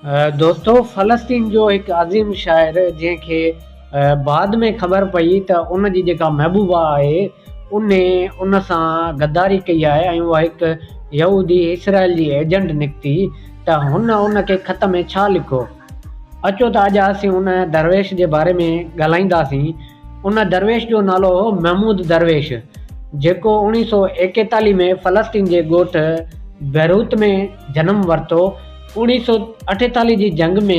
دوستو فلسطين جو هڪ عظيم شاعر جنهن کي بعد ۾ خبر پئي ته ان جي جيڪا محبوبه آهي ان ان سان غداري ڪئي آهي ۽ اها هڪ يهودي اسرائيل جي ايجنٽ نڪتي ته هن ان کي خط ۾ ڇا لکيو؟ اچو ته اڄ اسين ان درويش جي باري ۾ ڳالهائينداسين. ان درويش جو نالو هو محمود درويش، جيڪو اوڻيهه سو ايڪيتاليهه ۾ فلسطين جي ڳوٺ بيروت ۾ جنم ورتو. اوڻيهه سو اٺيتاليهه جي جنگ ۾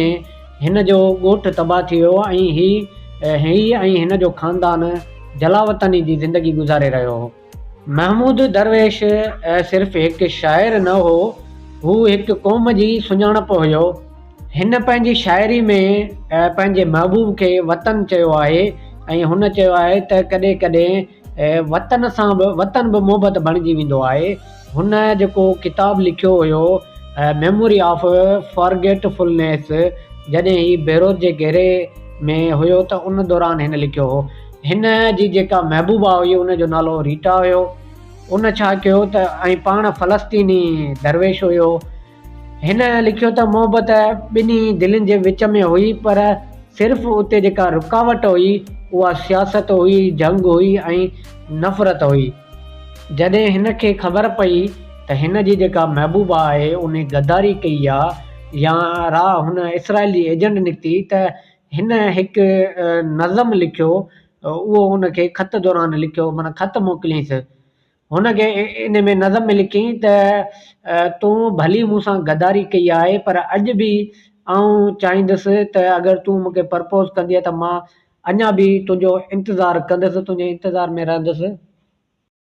هن جو ڳوٺ تباهه ٿي ويو ۽ هي هي ۽ هن جو خاندان جلاوطني جي زندگي گذاري رهيو هو. محمود درويش صرف هڪ شاعر نه هو، هو هڪ قوم جي سڃاڻپ هيو. هن پنهنجي شاعري ۾ پنهنجي محبوب کي وطن چيو آهي ۽ هن چيو آهي ته ڪڏهن ڪڏهن وطن سان به وطن به محبت بڻجي ويندو آهي. هن جيڪو ڪتاب لکيو هيو ميموري آف فارگيٽ فلنيس جڏهن هي بيروت جي گهيري ۾ هيو ته ان دوران هن لکيو هو. هن جي جيڪا محبوبه هئي ان جو نالو ريٽا هيو. ان ڇا ڪيو ته ۽ پاڻ فلسطيني درويش هيو. هن لکيو ته محبت ٻنهي دلين جي وچ ۾ هئي پر صرف اتي جيڪا رڪاوٽ هئي اها سياست هئي، جنگ هئي ۽ نفرت هئي. جڏهن هن کي خبر پئي ته هن جي جيڪا محبوبه آهي انهي غداري ڪئي آ يا را هن اسرائيل جي ايجنٽ نڪتي ته هن هڪ نظم لکيو، اهو هن کي خط دوران لکيو، معنيٰ خط موڪليائينس. هن کي ان ۾ نظم ۾ لکيائين ته تون ڀلي مون سان غداري ڪئي آهي پر اڄ به آئون چاهيندس ته اگر تون مون کي پرپوز ڪندينء ته مان اڃا به تنهنجو انتظار ڪندس، تنهنجي انتظار ۾ رهندس.